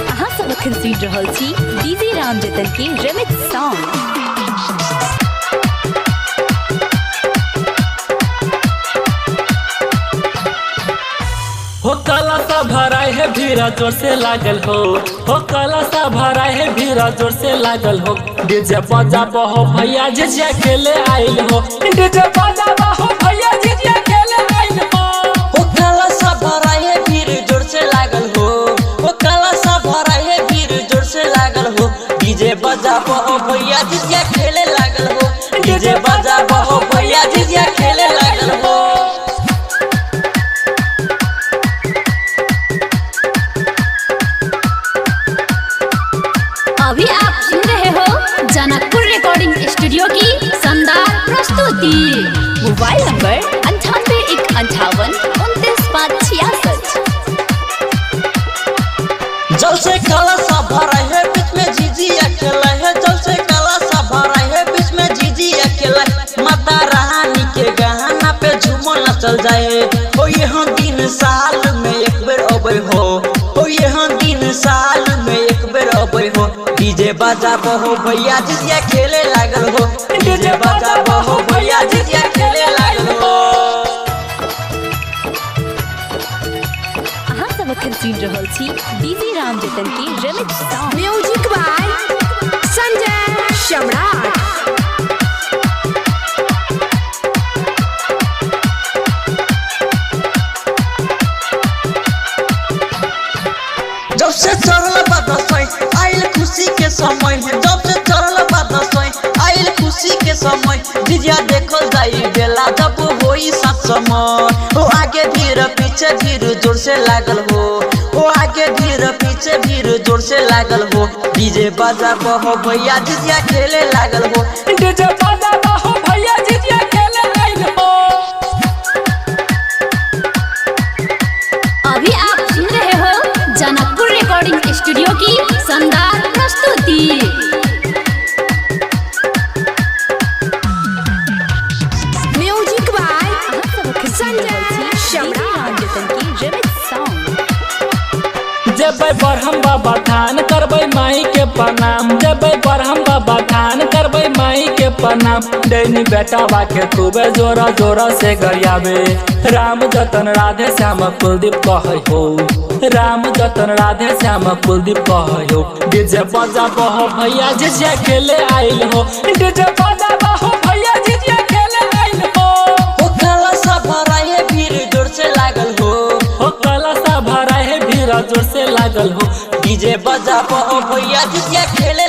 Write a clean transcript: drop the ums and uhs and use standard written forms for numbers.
अहाँ सब अखन सुनि रहल छी डीजे राम जतन के रिमिक्स सॉन्ग। हो काला सा भराए है भीरा जोर से लागल हो काला सा भराए है भीरा जोर से लागल हो। डीजे बजा हो भैया झिझिया खेले आइल हो, डीजे बजा हो भैया झिझिया खेले आइल हो। हो काला सा भराए है भीड़ जोर से लागल हो काला सा भराए है भीड़ जोर से लागल हो। डीजे बजा हो भैया झिझिया खेले लागल हो, डीजे बजा हो भैया झिझिया खेले लागल हो। अभी आप सुन रहे हो जनकपुर रिकॉर्डिंग स्टूडियो की शानदार प्रस्तुति। Mobile number 98 1 58 29 5 66। जल से काला सा भरा है बीच में झिझिया खेला है, जल से काला सा भरा है बीच में झिझिया खेला है। माता रानी के गहना पे झूमो नचल जाए हो, यहाँ दिन साल में एक बेर अबै हो यहाँ दिन साल में एक बेर अबै हो। डीजे बजा हो भैया झिझिया खेले लागल हो, डीजे बजा हो भैया झिझिया खेले लागल हो। अहाँ सब अखन सुनि रहल छी डीजे राम जतन के remix song. Music by Sanjay Samrat. जब से चढ़ल बा दसैं आइल खुशी के समय है, जब से चढ़ल बा दसैं आइल खुशी के समय। झिझिया देखल जाई बेला जब होई सात समय हो, आगे भीड़ पीछे भीड़ जोर से लागल हो आगे भीड़ पीछे भीड़ जोर से लागल हो। डीजे बजा हो भैया झिझिया खेले लागल हो, डीजे बजा हो भैया झिझिया खेले आइल हो। अभी आप सुन रहे हो जनकपुर रिकॉर्डिंग स्टूडियो की शानदार प्रस्तुति। म्यूजिक बाय अहाँ सब अखन सुनि रहल छी डीजे सम्राट। राम जतन के रिमिक्स सॉन्ग। जेबै बरहम बाबा थान करबै माई के प्रणाम, जेबै बरहम बाबा थान करबै माई के प्रणाम। डैनी बेटावा के खूबे जोरा जोरा से गरियाबे, राम जतन राधे श्याम कुलदीप कहै हो, राम जतन राधे श्याम कुलदीप कहै हो। डीजे बजा हो भैया झिझिया खेले आइल हो, डीजे बजा हो भैया झिझिया खेले आइल हो। हो काला सा भरा है भीड़ जोर से लागल हो काला सा भरा है भीड़ जोर से लागल हो। डीजे बजा हो भैया झिझिया खेले